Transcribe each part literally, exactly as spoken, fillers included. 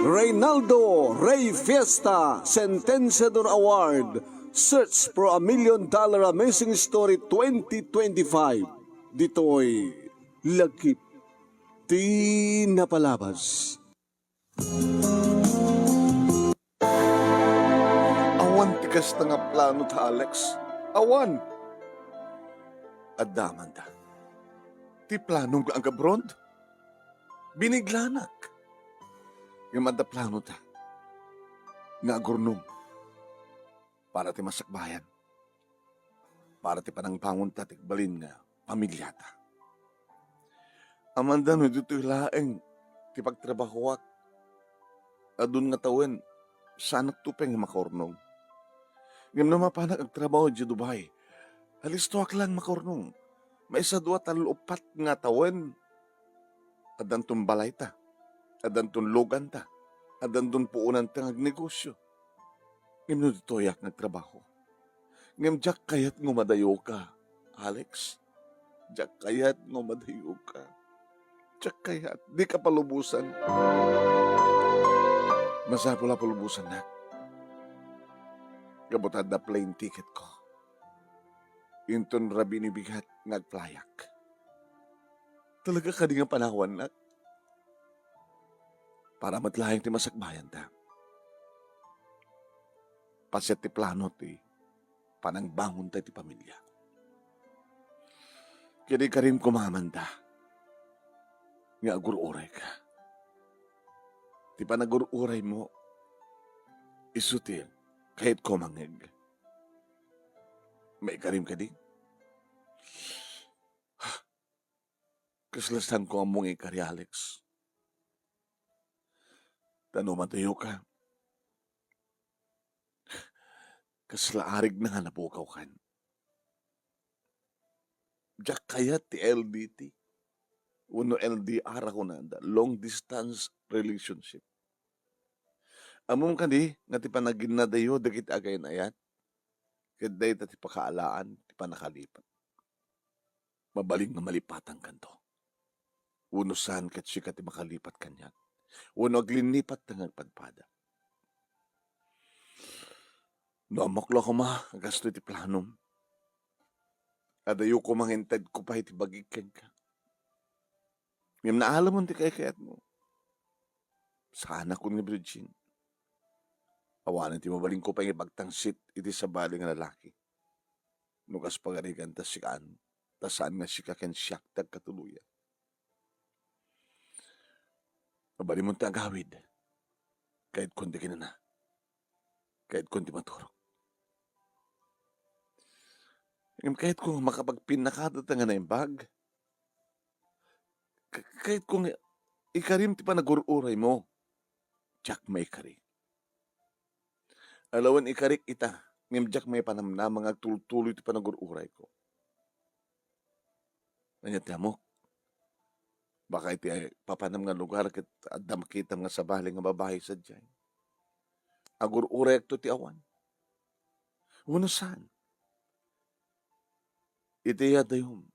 Reynaldo Rey Fiesta Sentenciador Award, Search for a Million Dollar Amazing Story twenty twenty-five. Ditoy lagip ti napalabas. Awan ti kasta nga plano ta, Alex. Awan. Adda, Amanda. Ti planom nga agabroad, biniglanak. Ngem adda plano ta nga agurnong para ti masakbayan, para ti panangbangonta ti agbalin nga pamiliata. Amanda, no ditoy laeng ti pagtrabahoak, adun nga tawen, saanakto pay nga makaurnong. Ngem no mapanak agtrabaho idiay Dubai, alistoak laeng makaurnong. Maysa, dua, tallo, uppat nga tawen, addanton balayta, addanton luganta, addanton puonanta nga agnegosio. Ngem no ditoyak nga agtrabaho, ngem diak kayat nga umadayoka, Alex. Diak kayat nga umadayoka. Diak kayat. Dika palubosan. Masapul a palubosannak. Gapu ta adda plane ticketko. Inton rabii ni bigat nga agplayak. Talaga kadi nga panawannak? Para met laeng ti masakbayanta. Paset ti plano ti panangbangonta iti pamilia. Ket ikarim koma, Amanda, nga agur-urayka. Ti panagur-uraymo, isu ti kayatko mangngeg. Maikarim kadi? Kasla saanko ammo nga ikari, Alex. Ta no madayoka, kasla arigna nga napukawkan. Diak kayat ti L D T wenno L D R a kunada, long distance relationship. Ammom kadi nga ti panaginnadayo dagiti agayan-ayat, ket dayta ti pakaalaan ti pannakalipat. Mabalin nga malipatankanto. Wenno saan ket sika ti makalipat kaniak. Wenno aglinipatta nga agpadpada. No ammok la koma a kastoy ti planom, adayo koma nga intedko pay ti bagik kenka. Ngem naalamon ti kaykayatmo. Saanakon nga virgin. Awanen ti mabalinko pay nga ipagtangsit iti sabali nga lalaki. No kas pagarigan ta sikaan, ta saan nga sika ken siak ti agkatuloyan. Mabalinmon ti agawid. Kayatkon ti kinuna. Kayatkon ti maturog. Ngem kayatko nga makapagpinnakadata nga naimbag. K-, kayatko nga ikarim ti panagur-uraymo. Diak maikari. Alawen ikarik ita, ngem diak maipanamnama nga agtultuloy ti panagur-urayko. Ania ti ammok? Baka iti papanam nga lugar ket adda makitam nga sabali nga babai sadiay. Agur-urayakto ti awan. Wenno saan? Iti adayo,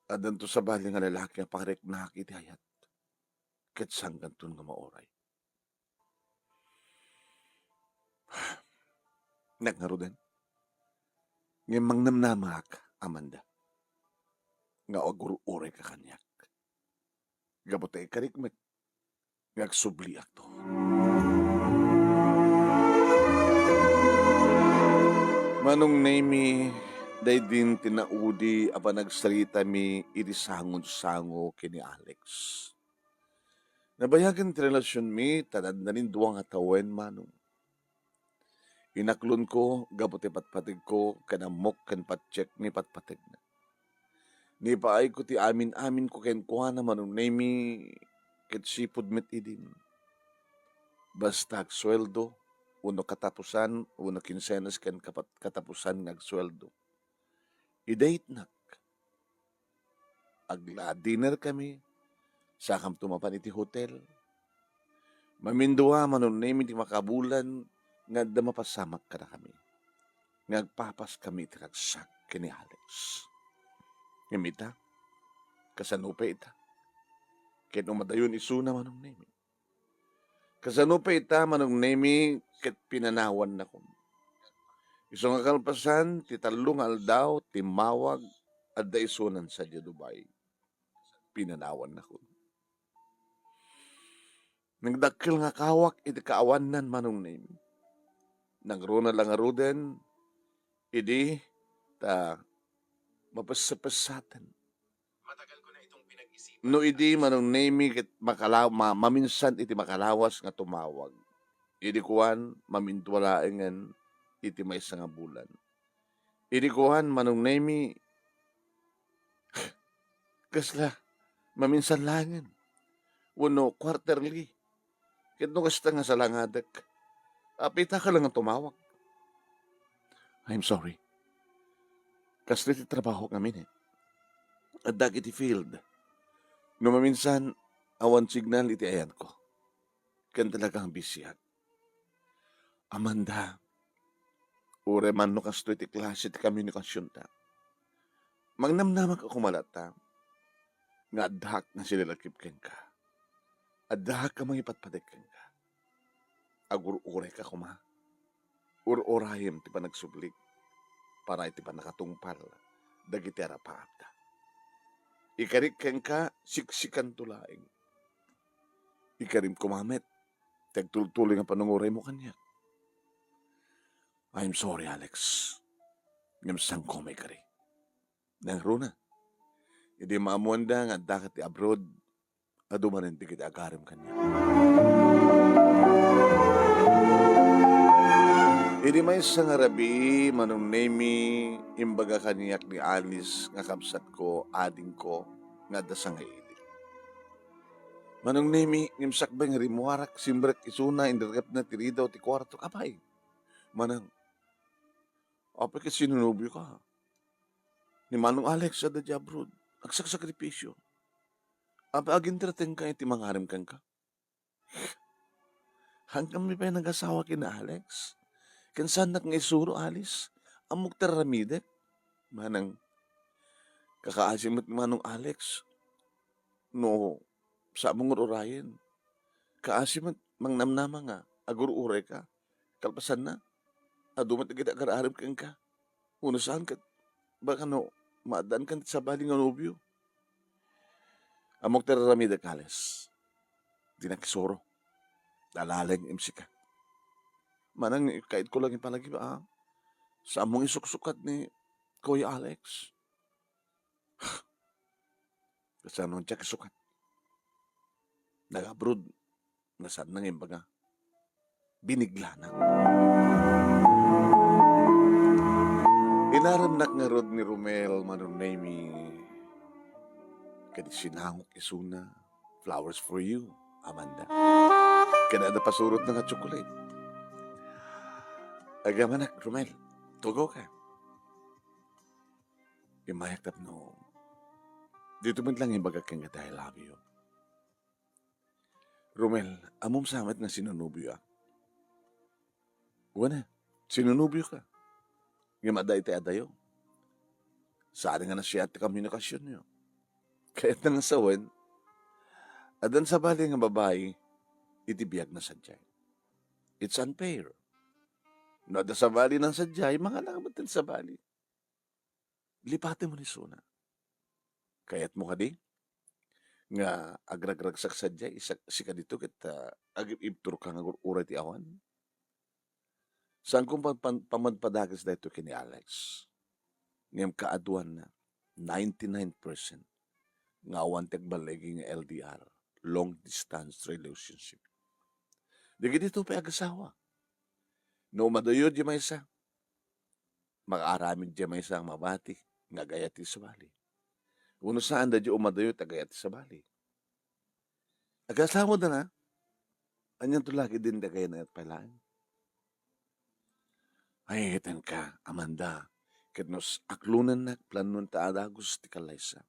addanto sabali nga lalaki nga pangriknaak iti ayat. Ket sangganton nga mauray. Nak ngaruden. Ngem mangnamnamaak, Amanda, nga agur-urayka kaniak. Gapu ta ikarik met nga agsubliakto. Manong Nemy, daydin ti naudi a panagsaritami idi sangosango ken ni Alex. Nabayagen ti relasionmi ta naddanin dua nga tawen, Manong. Inaklonko gapu ti patpategko ken ammok ken patiek ni patpategna. Nipaayko ti amin-aminko kenkuana, Manong Nemy, ket sipud met idin. Basta agsueldo, wenno katapusan, wenno kinsenas ken kapat-, katapusan nga agsueldo. Idaytnak. Agla-dinner kami, sakamto mapan iti hotel. Mamindua, Manong Nemy, ti makabulan nga adda mapasamak kadakami. Nga agpapas kami iti ragsak ken ni Alex. Ngem ita, kasano pay ita? ken umadayon isuna, Manong Nemi. Kasano pay ita, Manong Nemi, ket pinanawannakon. Isu nga kalpasan ti tallo nga aldaw, timmawag, adda isunan sadiay Dubai. Pinanawannakon. Nagdakkel nga kawak iti kaawannan, Manong Nemi. Nangruna la ngaruden, idi ta mapessepessaten. No idi, Manong Nemi, ket makala-, ma-, maminsan iti makalawas nga tumawag. Idi kuan, mamindua laengen iti maysa nga bulan. Idi kuan, Manong Nemi, kasla, maminsan laengen. Wenno quarterly. Ket no kasta nga salangadek, apay ita ka lang nga tumawag. I'm sorry. Kasta ti trabaho ngamin, eh. Addak iti field. No maminsan, awan signal iti ayanko. Ken talagang bisiak. Amanda, uray man no kastoy ti klase ti komunikasionta, mangnamnamak a koma latta nga addak nga sililakip kenka. Addak a mangipatpatek kenka. Agur-urayka koma. Ur-urayem ti panagsublik para iti pannakatungpal dagiti arapaapda. Ikarik kenka, siksikanto laeng. Ikarim koma met ti agtultuloy nga pananguraymo kaniak. I'm sorry, Alex. Ngem saanko maikari. Nangruna, idi maammoanda nga addaka ti abroad, adu manen dagiti agarem kaniak. Idi maysa nga rabii, Manong Nemi, imbaga kaniak ni Alice nga kabsatko, adingko, nga adda sangaili. Manong Nemi, ngem sakbay nga rimmuarak, simrek isuna, inirrepna ti ridaw ti kuarto. Apay, Manang, apay ket sinunobioka? Ni Manong Alex adda di abroad, agsaksakripisio. Apay aginteretenka iti mangarem kenka? Hangganmi pay nagasawa ken Alex. Ken saannak nga isuro, Alice. Ammok ti aramidek. Manang, kakaasi met ni Manong Alex. No, saanmo nga ur-urayen. Kaasi met mangnamnama nga agur-urayka. Kalpasanna, adu met dagiti agar-arem kenka. Wenno saan ket, baka no, maaddaankan ti sabali nga nobio. Ammok ti raramidek, Alex. Dinak isuro. Nalalaing imsika. Manang, kaitko lang ipalagip, ah. Saanmo nga isuksukat ni Kuya Alex. Kasano diak isukat? Nag-abroad, nga saanna nga imbaga, biniglana. Inaremnak ngarud ni Romel, Manong Nemi, ket sinangok isuna, "Flowers for you, Amanda." Ken adda pasurotna nga chocolate. Agyamanak, Romel, tugaw ka. Immayak tapno dito met lang imbagak kenka ti "I love you." Romel, ammom sa met nga sinunobioak. Wen, sinunobioka. Ngem adda iti adayo. Saan nga nasiat ti komunikasionyo. Kayatna nga sawen, addan sabali nga babai iti biagna sadiay. It's unfair. No adda sabali nga sadiay, mangan met ti sabali. Lipatem ni isuna. Kayatmo kadi nga agragragsak sadiay, isak-, sika dito ket, ah, agib-ibturka nga agur-uray ti awan? Saanko pan-, pan-, pamadpadakes daytoy ken ni Alex. Ngem kaaduanna, ninety-nine percent nga awan ti agballigi nga L D R, long distance relationship. Dagiti pay agasawa. No umadayo diay maysa, makaaramid diay maysa nga mabati nga agayat ti sabali. Wenno saan daydiay umadayo ti agayat ti sabali. Agasawada na, anianto la ketdin ti agayat pay laeng? Ay, itan ka, Amanda, ket no aklonennak, planon ta a dagus ti kallaysa.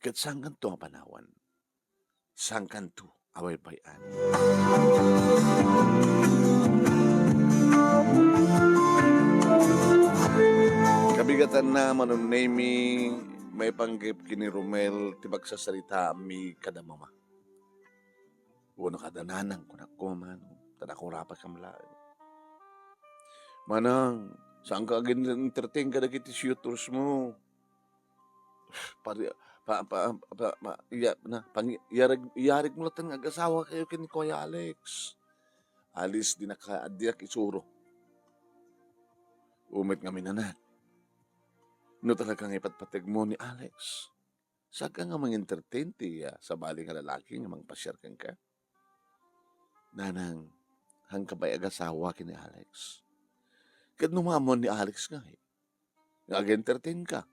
Ket saankanto a panawan. Saankanto a baybay-an. Kabigatanna, Manong Nemi, Maipanggep ken ni Romel ti pagsasaritaammi kada mama. Wenno kada nanang, kunak koma, no? Ta nakurapakam laeng. Manang, saanka agin-entertain kadagiti suitors mo? Pari-, pa, pa, pa, pa, iya-, na, pangi-, iyarag-, iyarig mo latta nga agasawa kayo ken ni Kuya Alex. Alice, dinak, dinak isuro. Umet ngamin, anak. No talaga nga ipatpateg mo ni Alex, saka nga mang-entertain ti, ah, sabali nga lalaki nga mangpasiar kenka? Nanang, haanka pay agasawa ken ni Alex. Ket no maammuan ni Alex nga, eh, nga ag-entertain ka,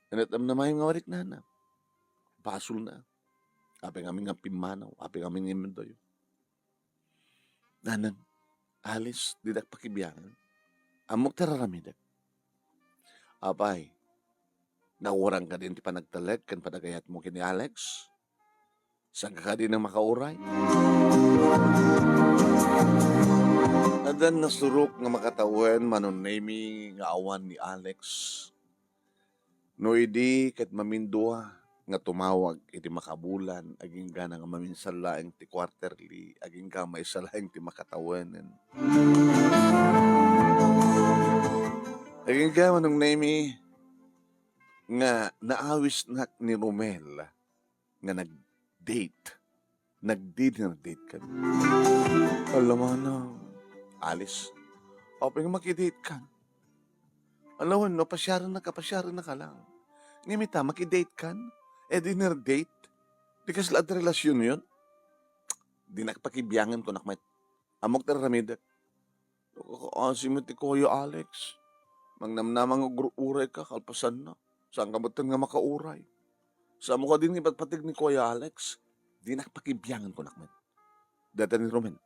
ket amna mayen nga mariknana. Basolna. Apay ngamin nga pimmanaw, apay ngamin nga immenddoyo. Nanang, Alice, didak pakibiangan. Ammok ti ar-aramidek. Apay, naurang kadin ti panagtalek ken panagayatmo ken ni Alex? Saanka kadin a makauray? Addan nasurok nga makatawen, Manong Nemy, nga awan ni Alex. No idi ket mamindua nga tumawag iti makabulan, aginggana nga maminsan laeng ti quarterly, agingga maysa laeng ti makatawenen. Agingga, Manong Nemy, nga naawisnak ni Romel nga nag-date. Nag-dinner date kami. Ala, manang, Alice, apay nga makidate kan? Ala wenno, pasiarennaka, pasiarennaka lang. Ngem ita, makidate kan? E, dinner date? Di kasla adda relasionyon? Dinak pakibiangan, kunak met. Ammok ti ar-aramidek. Nakakaasi met ti Kuya Alex. Mangnamnama nga agur-urayka kalpasanna. Saanka metten nga makauray? Saanmo kadin nga ipatpateg ni Kuya Alex? Dinak pakibiangan, kunak met. Dayta ni Romel.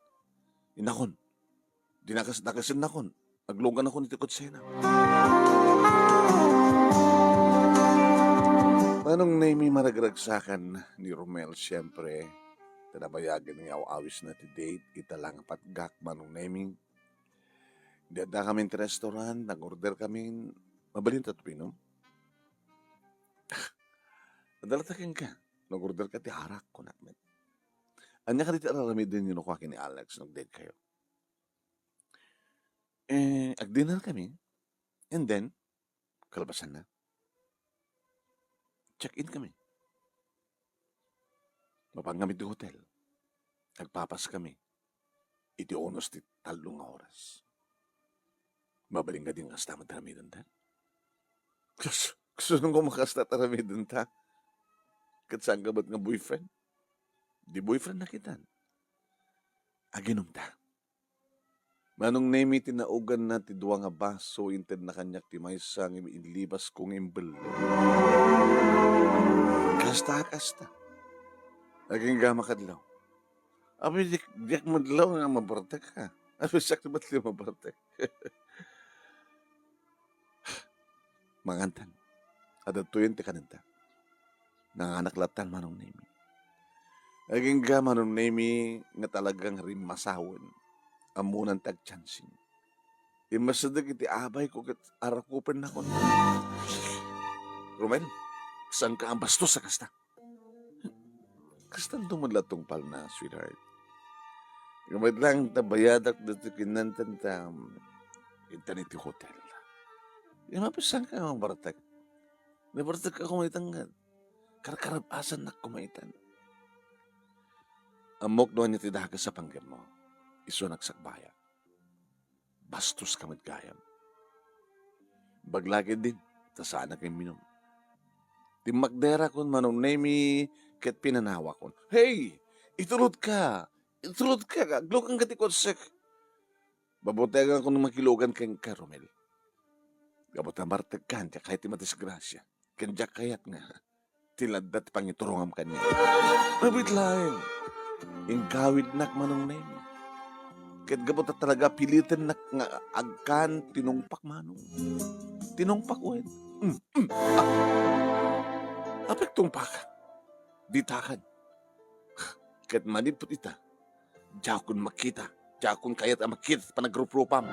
Innakon. Dinak kas-, dakasennakon. Aglugannakon iti kotsena. Manong Nemy, maragragsakan ni Romel, siempre. Ta nabayagen nga aw-awisna ti date, ita la nga patgak, Manong Nemy. Idi addakami iti restaurant, nag-order kami, mabalin ta ti inom? Adda latta kenka, nag-order ka ti arak, kunak met. Ania kadi ti ar-aramiden ni Roque ken ni Alex no ag-date kayo? Eh, ag-dinner kami, and then, kalpasanna, check-in kami. Mapan kami ti hotel. Agpapas kami iti unos ti tallo nga oras. Mabalin kadi nga kasta met ti aramidenta? Kas-, kasano nga makasta ti aramidenta? Ket saanka met nga boyfriend? Di boyfriend na kita. Aginumta. Manong Nemy, tinaoganna ti dua nga baso, intedna kaniak ti maysa, ngem inlibasko nga imbelleng. Kasta, kasta. Agingga makadlaw. Apay, diak, diak madlaw nga mabartek, ha? Apay, siak ti met ti mabartek. Mangantan. Adda ditoyen ti kanenta. Nanganak lattan, Manong Nemy. Agingga, Manong Nemy, nga talagang rimmasawen. Ammonan ti agchancing. Immasideg iti abayko ket arakupennakon. Romel, saanka a bastos a kasta? Kastanto met la tungpalna, sweetheart. Ngem met lang ta bayadak ditoy kinantan ta, um, intan iti hotel. Ngem apay, saanka a mabartek? Nabartek a koma itan nga. Karkarab-asannak koma itan. Ammok no ania ti dakes a panggepmo. Isu a nagsakbayak. Bastoska met gayam. Baglagidin, ta saanak imminum. Timmakderakon, Manong Nemy, ket pinanawakon. Hey! Itulodka! Itulodka! Agluganka ti kotsek! Babuteganko no makilugan kenka, Romel. Gapu ta bartekkan, diak kayat ti madisgrasia. Ken diak kayat nga ti ladda ti pangiturongam kaniak. Mabiit laeng, inggawidnak, Manong Nemy. Ket gapu ta talaga pilitennak nga agkan, tinungpak, Manong. Tinungpak, wen. Mm, mm. Ah. Apay tungpak? Ditakan. Ket manipud ita, diakon makita, diakon kayat a makita ti panagruprupam.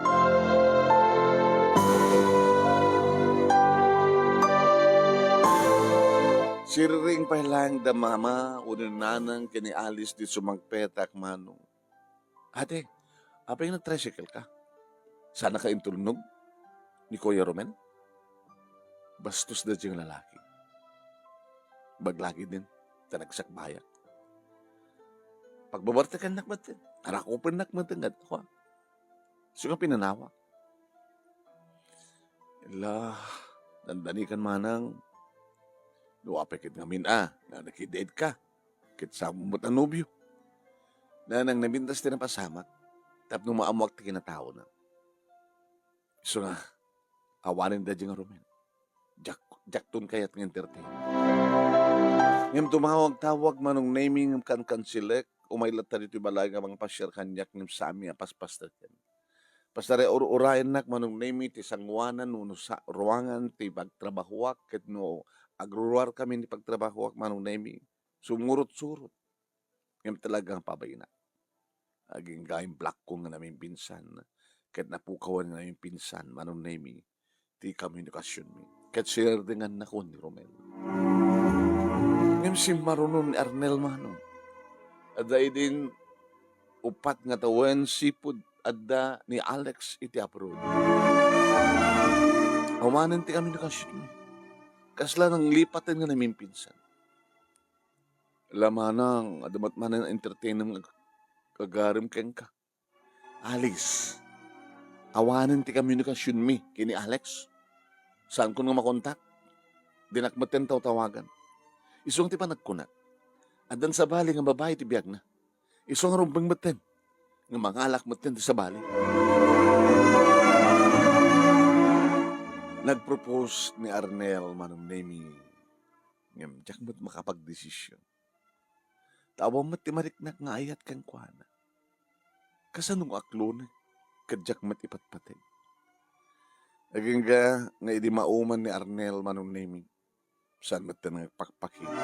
Siriring pay laeng da mama wenno nanang ken ni Alice ti sumangpetak, Manong. "Ate, apay nga nag-tricycle ka? Saan ka intulnog ni Kuya Romel?" Bastos daydiay nga lalaki. Baglagiden ta nagsakbayak. Pagbabartekannak met, arakupennak met nga adda. Isu nga pinanawak. Ella, dandanikan, Manang. No apay ket ngamin a, nga naki-date ka. Ket saan met a nobio. Nanang, nabintas ti napasamak tapno maammoak ti kinataona. Isu nga, awanen daydiay nga Romel. Diak, diakton kayat nga entertain. Ngem tumawag-tawag Manong Nemy ngem kankansilek, umay latta ditoy balay nga mangpasiar kaniak ngem saanmi a paspasterken. Pasaray-ur-urayennak Manong Nemy ti sangoanan wenno sa-, ruangan ti pagtrabahoak ket no agruruarkami ti pagtrabahoak Manong Nemy, sumurot-surot. Ngem talaga nga pabaynak. Agingga implakko nga namimpinsan, ket napukawan nga namimpinsan, Manong Nemy, ti komunikasionmi. Ket sinerdengannakon ni Romel. Ngem simmarunon ni Arnel, Manong. Adda idin upat nga tawen sipud adda ni Alex iti abroad. Awanen ti komunikasionmi. Kasla nanglipaten nga namimpinsan. Ella, Manang, adda met manen entertainem nga ag-, agarem kenka. Alice, awanen ti komunikasionmi ken ni Alex. Saankon nga makontak. Dinak metten tawtawagan. Isu nga ti panagkunak. Addan sabali nga babai ti biagna. Isu nga rumbeng metten. Nga mangalak metten ti sabali. Nagpropose ni Arnel Manong Nemy. Ngem diak met makapagdesisyon. Ta awan met ti mariknak nga ayat kenkuana. Kasano nga aklonek ket diak met ipatpateg? Agingga nga idi mauman ni Arnel Manong Nemy, saan metten nga agpakpakita.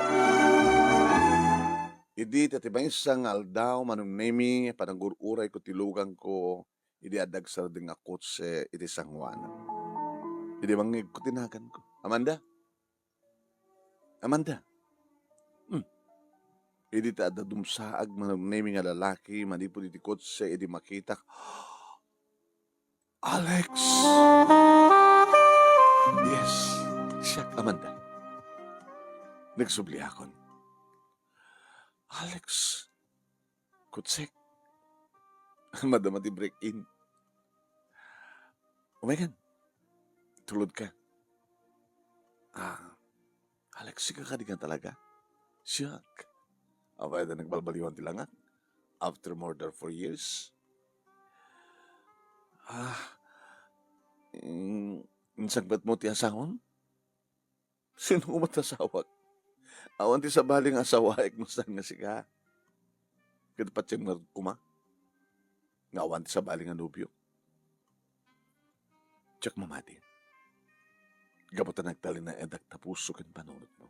Idi ti maysa nga aldaw Manong Nemy, panagur-urayko ti lugangko idi adda agsardeng a kotse iti sangoanan. Idi mangngegko ti naganko, "Amanda? Amanda?" Hmm. Idi ta adda dumsaag Manong Nemy nga lalaki manipud iti kotse idi makitak, "Alex!" "Yes, siak, Amanda." Nagsubliakon. "Alex, kutsek. Madama ti break-in. Umaykan. Tulod ka." "Ah, Alex, sika kadi nga talaga?" "Siak. Apay, adda nagbalbaliwan ti langak after more than four years?" "Ah, mm, insangpetmo ti asawam?" "Sino koma ti asawak? Awan ti sabali nga asawaek no saan nga sika. Ket patiem ngarud koma nga awan ti sabali nga nobio. Diak mamati. Gapu ta nagtalinaedak ta puso ken panunotmo.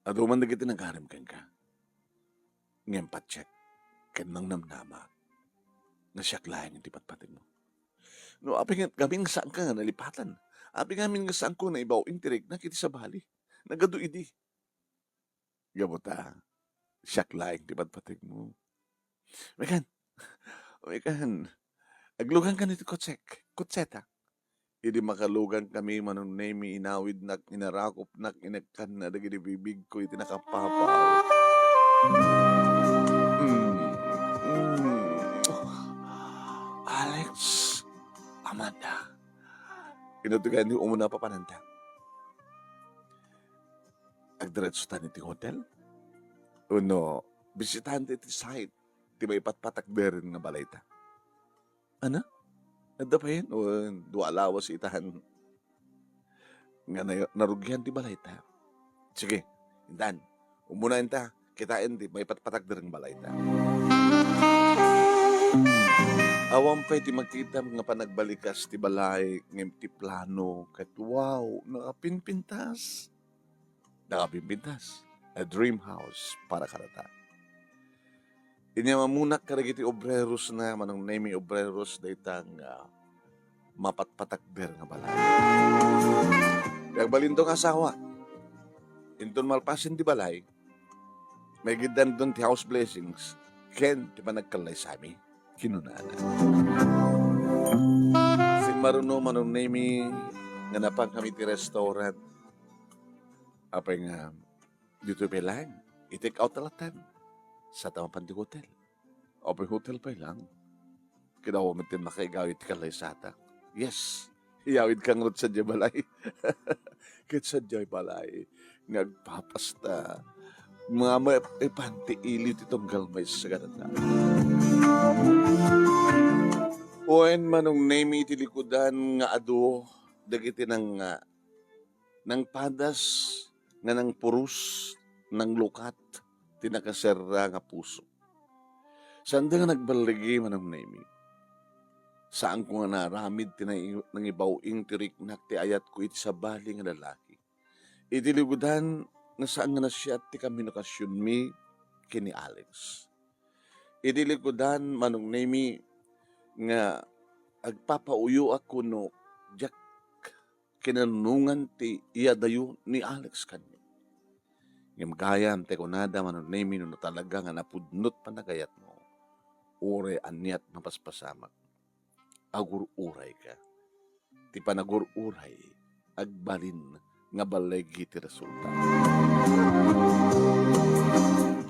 Adu man dagiti nagarem kenka. Ngem patiek ken nangnamnamak nga siak laeng ti patpategmo. No apay ngamin nga saanka nga nalipatan? Apay ngamin nga saanko nga naibaw-in ti riknak iti sabali? Nagadu idi. Gapu ta, siak laeng ti patpategmo. Umaykan. Umaykan. Agluganka iti kutsek. Kutseta." Idi makalugangkami, Manong Nemy, inawidnak, inarakopnak, inekkanna dagiti bibigko iti nakapapaw. Mm, mm. "Alex, Amanda, inutgan ti umuna a papananta. Agdiretso ta iti hotel? Wenno, bisitaen ta iti site ti maipatpatakderen nga balayta?" "Ana? Adda payen? O, dua a lawas itaen nga na-, narugian ti balayta. Sige, intan. Umuna inta, kitaen ti maipatpatakderen nga balayta." Awan pay ti makitam nga panagbalikas ti balay ngem ti plano ket, wow, nakapimpintas. Nakapimpintas. A dream house para kadata. Inyamamunak kadagiti obreros na, Manong Nemy, obreros dayta nga mapatpatakder nga balay. Ti agbalinto nga asawa, inton malpasen ti balay, maigiddan don ti house blessings ken ti panagkallaysami," kinunana. Simmaruno, Manong Nemi, nga napankami ti restaurant. Apay nga, ditoy pay laeng, i-take out ta latta. Sata mapan ti hotel. Apay hotel pay laeng. Ket awan met ti makaigawid ti kallaysata. Yes, iyawidka ngarud sadiay balay. Ket sadiay balay nga agpapasta. Nga maipan ti iliw ti tunggal maysa kadata. Wen, Manong Nemi, iti likudan nga adu dagiti nang-, nangpadas nga nangpurus, nanglukat ti nakaserra nga puso. Saanda nga nagballigi, Manong Nemi. Saanko nga naaramid ti nangi-, nangibaw-ing ti riknak ti ayatko iti sabali nga lalaki. Iti likudan nga saan nga nasiat ti komunikasionmi ken ni Alex. Iti likudan, Manong Nemi, nga agpapauyoak kuno diak kinanungan ti iyadayo ni Alex kaniak. Ngem gayam ti kunada, Manong Nemi, no talaga nga napudnot panagayatmo, uray aniat mapaspasamak, agur-urayka. Ti panagur-uray, agbalin nga balligi ti resulta.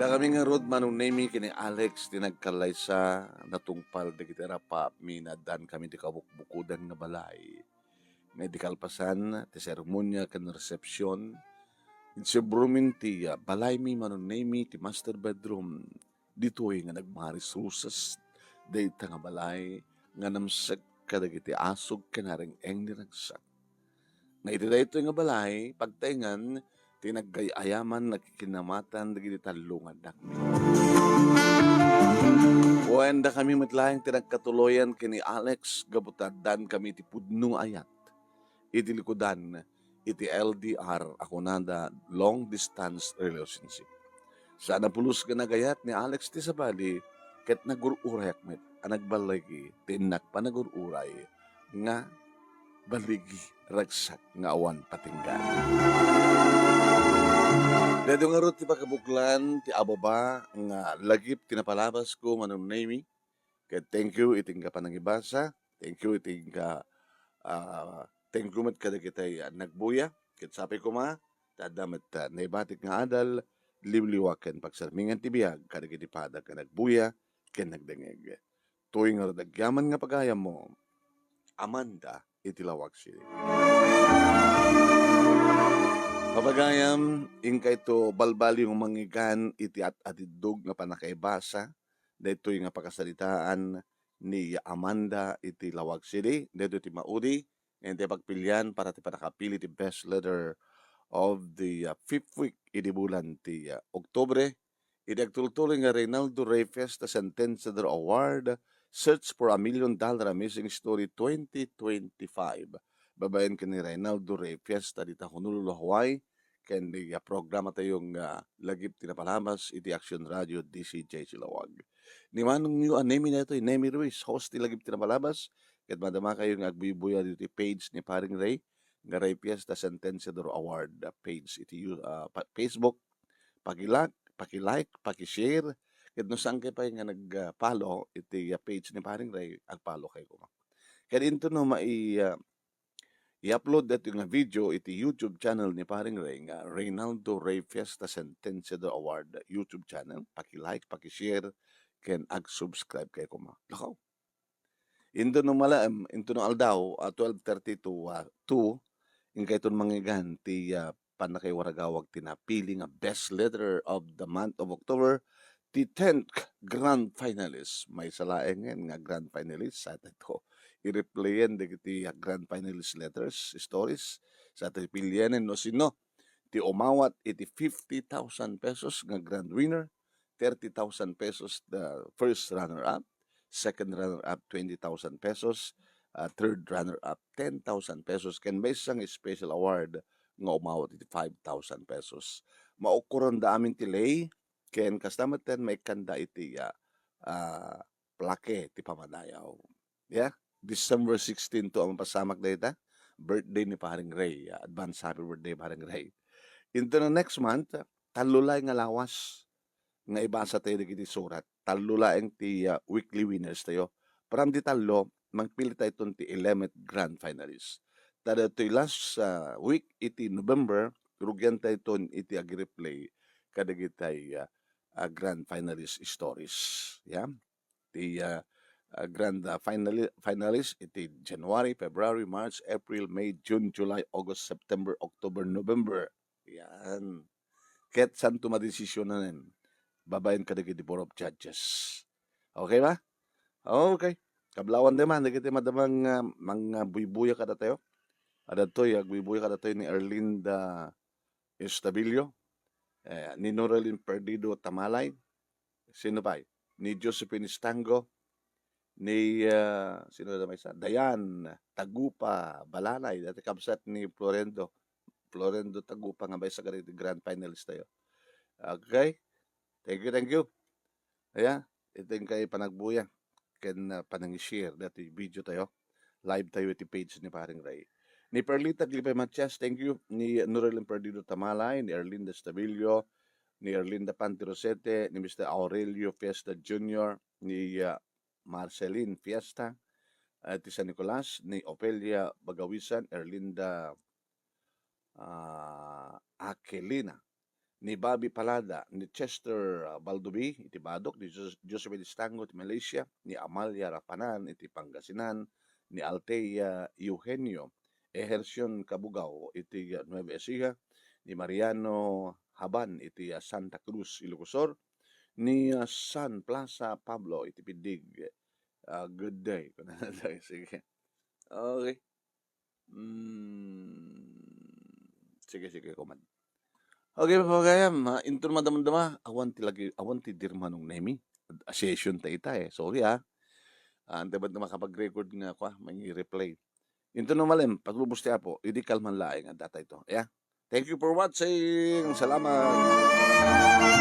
Dakami ngarud, Manong Nemi, ken ni Alex ti nagkallaysa, natungpal dagiti rapaapmi, naaddankami ti kabukbukodan nga balay. Nga idi kalpasan ti seremonia ken resepsion, insibromin ti, ah, balaymi, Manong Nemi, ti master bedroom. Ditoy nga nagmarisrusas dayta nga balay nga namsek kadagiti asug ken areng-eng ni ragsak. Nga iti daytoy nga balay, pagtaengan ti naggay-ayaman nga kikinamatan dagiti tallo nga annakmi. Wen, dakami met laeng ti nagkatuloyan ken ni Alex gapu ta addaankami ti pudno nga ayat iti likudan iti L D R a kunada, long distance relationship. Saan a pulos nga nagayat ni Alex ti sabali, ket nagur-urayak met a nagballigi ti innak panagur-uray nga balligi ragsak nga awan patinggan. Daytoy ngarud ti pakabuklan ti ababa nga lagip ti napalabasko, Manong Nemi. Ket thank you iti inka panangibasa. Thank you iti inka, ah, thank you met kadagiti, ah, nagbuya. Ket sapay koma, ta adda met, ah, naibatik nga adal, liwliwa ken pagsarmingan ti biag kadagiti padak nga nagbuya ken nagdengngeg. Toy ngarud agyaman nga pagayammo, Amanda iti Laoag City. Pagayam, inkayto balbaliw nga manggigan iti at-atiddog nga pannakaibasa daytoy nga pakasaritaan ni Amanda iti Laoag City. Daytoy ti maudi nga intay pagpilian para ti pannakapili ti best letter of the, uh, fifth week idi bulan ti, uh, Oktubre. Iti agtultuloy nga Reynaldo Rey Fiesta Sentenciador Award, Search for a Million Dollar Amazing Story twenty twenty-five. Babaen ken ni Reynaldo Rey Fiesta dita Honolulu, Hawaii, ken di, ah, programa tayo nga Lagip ti Napalabas iti Action Radio D C J C Laoag. Ni manongyo a Nemi daytoy, Nemi Ruiz, host ti Lagip ti Napalabas, ket madamakayo nga agbuybuya ditoy page ni Paring Rey, nga Rey Fiesta Sentenciador Award, ah, page iti you-, ah, pa-, Facebook. Pakilak-, pakilike, pakishare, ket no saan kayo pay nga nag-, ah, follow iti, ah, page ni Paring Rey, ag-follow kayo koma. Ket into no mai-, ah, i-upload daytoy nga video iti YouTube channel ni Paring Rey nga Reynaldo Rey Fiesta Sentenciador Award YouTube channel. Paki-like, paki-share, ken ag-subscribe kayo koma. Lakaw. Into no malaem, into no aldaw, ah, twelve thirty to, ah, two, inkayton manggigan ti, ah, pannakaiwaragawag ti napili nga best letter of the month of October, ti tenth grand finalist. Maysa laengen nga grand finalist, sa tayo i-replayen dagiti, ah, grand finalist letters, stories, sa tayo pilianen no sino ti umawat iti fifty thousand pesos nga grand winner, thirty thousand pesos the first runner-up, second runner-up, twenty thousand pesos, ah, third runner-up, ten thousand pesos, ken maysa nga special award nga umawat iti five thousand pesos. Maukuranda amin ti lay, ken kasta metten maikkanda iti, ah, ah, plaque ti pamadayaw. Yeah? December sixteen to a mapasamak dayta. Birthday ni Paring Rey. Ah, advance happy birthday, Paring Rey. Into the next month, tallo laeng nga lawas nga ibasa tayo dagiti surat. Tallo laeng ti, ah, weekly winners tayo. From di tallo, mangpili tayo ton ti eleventh grand finalist. Ta datoy last, ah, week iti November, rugian tayo ton iti agi-replay kadagitay, ah, ah, grand finalist stories. Yeah? Ti, ah, ah, grand, ah, finali-, finalist iti January, February, March, April, May, June, July, August, September, October, November. Yan. Ket santo madesisionanen babaen kadagiti Board of Judges. Okay ba? Okay. Kablawan tayo man, dagiti madamang, ah, mga buybuya kadatayo. Adatoy, agbuybuya kadatayo ni Erlinda Estabillo, eh, ni Noralyn Perdido Tamalay, sino pa? Ni Josephine Estango, ni, ah, sino da maysa? Dayan Tagupa Balanay, dati kabsat ni Florendo, Florendo Tagupa nga maysa kadagiti grand finalist tayo. Okay? Thank you, thank you. Aya, iti kay panagbuya ken, ah, panangi-share dati video tayo. Live tayo iti page ni Paring Ray. Ni Perlita Aglipay Matias, thank you. Ni Norelin Perdido Tamalay, ni Erlinda Estabillo, ni Erlinda Panti Rosete, ni Mister Aurelio Fiesta Junior, ni, ah, Marceline Fiesta, ah, ti San Nicolas, ni Ofelia Bagawisan, Erlinda, ah, Aquilina, ni Bobby Palada, ni Chester, ah, Baldobi iti Badoc, ni Jos-, Josephine Estango iti Malaysia, ni Amalia Rapanan iti Pangasinan, ni Althea Eugenio, Ejercion Cabugao iti, ah, Nueva Ecija, ni Mariano Haban iti, ah, Santa Cruz, Ilocos Sur, ni, ah, San Plaza Pablo iti Piddig. Ah, good day. Sige. Okay. Mm, sige, sige, kuman. Okay, mga pagayam, ah, inton madamdama, awan ti lagi, awan ti dirmanong Nemi. A session ta ita, eh. Sorry, ah. Ah, ante ba makapag-record nga, kwa, may replay. Inton no malem, patubos ti Apo, idi kalman laeng, adda tayo ito. Yeah? Thank you for watching. Salamat.